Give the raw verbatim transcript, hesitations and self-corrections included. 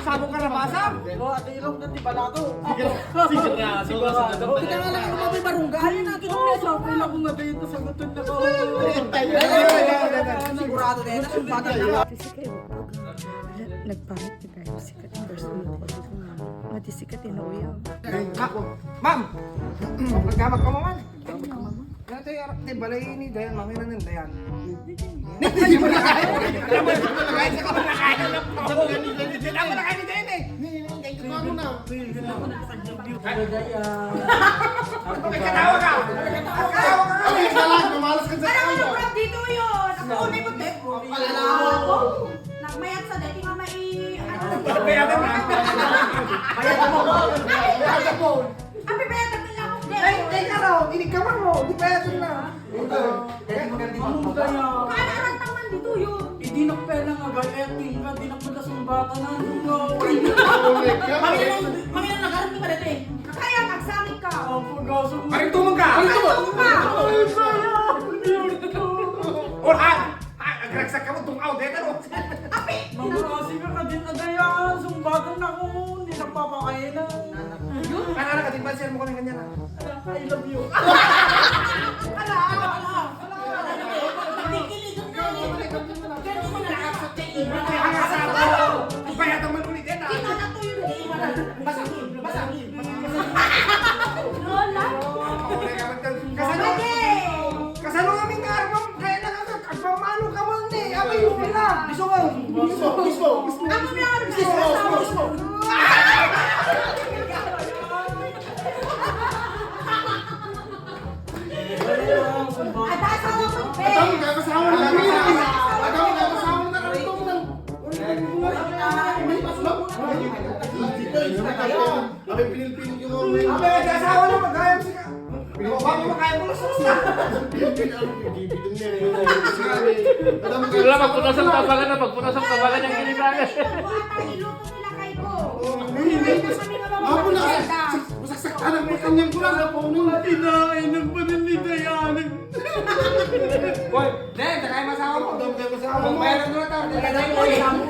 Sabong ka na basa? Ate Ilong na ti balato. Sigurado, sigurado. Kita nga lang, ano ba, may barangay? Ayun, ate Ilong, may sabong ako nga dito sa guton na ko. Sigurado na yun, sumbatan na. Kasi kayo, nagpangit ni Brian, sikat yung person mo. Mati sikat yung nauyaw. Ma'am! Magkamag ka mo man. Dati, arap ti balay ni Dayan, mangina ni Dayan. Hindi mo na kaya. Hindi mo na kaya. Hindi mo na kaya ni Dayan eh. Hindi mo na kaya ni Dayan eh. Hindi mo na kaya ni Dayan eh. Ano ba, katawa ka? Katawa ka nga eh. Ay, isa lang, lumalas ka sa Ano tayo. Ang prob dito yun? Ang unay mo, te. Palala ako. Nagmayat sa dati nga may, ano. Mayat mo. Mayat mo. Mayat mo. Ang pipayatan nila ako, te. Ay, teka raw. Inig ka man mo. Di payatin na. Ito. Dati mo nandito. Ano kaya? Kaano-ano naman dito yun? Hindi na pwede nga gayet, tingka, di na pwede sumbatan na. Mangina, mangina na karon ka dati. Kaya magsangit ka. Ang pagkasok mo. Parintumang ka! Parintumang ka! Orhan! Ay, agragsak ka mo, tungaw, deta, no? Api! Mamurasi ka ka din, adayan. Sumbatan na ko. Hindi nagpapakailan. Yun? Ano, ano, katimban, share mo ko ng ganyan, ah. I love you. Ala, ala, ala. Ang asawa ko! Ang bayatan man ulit yan, ah! Kita na to yun, eh. Basa, basa. Lola? Kasano? Pwede. Kasano nga may kaarbang? Kaya na nga, agpamano ka man, eh. Abay, yun na. Gusto mo? Gusto, gusto. Ako na, gusto, gusto. Ay, asawa ko, be. Asawa ka, asawa na. Asawa ka, asawa na. Abay, pinilpil ko nga, may Abay, asawa na, magayam sika. Pinababa mo, kaya mo, sus. Pinilpil, ano, pinilpil niya, eh. Wala, pagpunas ang tabangan na, pagpunas ang tabangan ng kinibangan. Iluto nila kay ko. Apo na, sa- Masaksak ka ng kanyang kulang. Kinain ng panindidayanan. Boy, Nen, saka yung asawa mo. Ang dami kayo asawa mo. Ang bayad mo na to. Ang dami kayo asawa mo.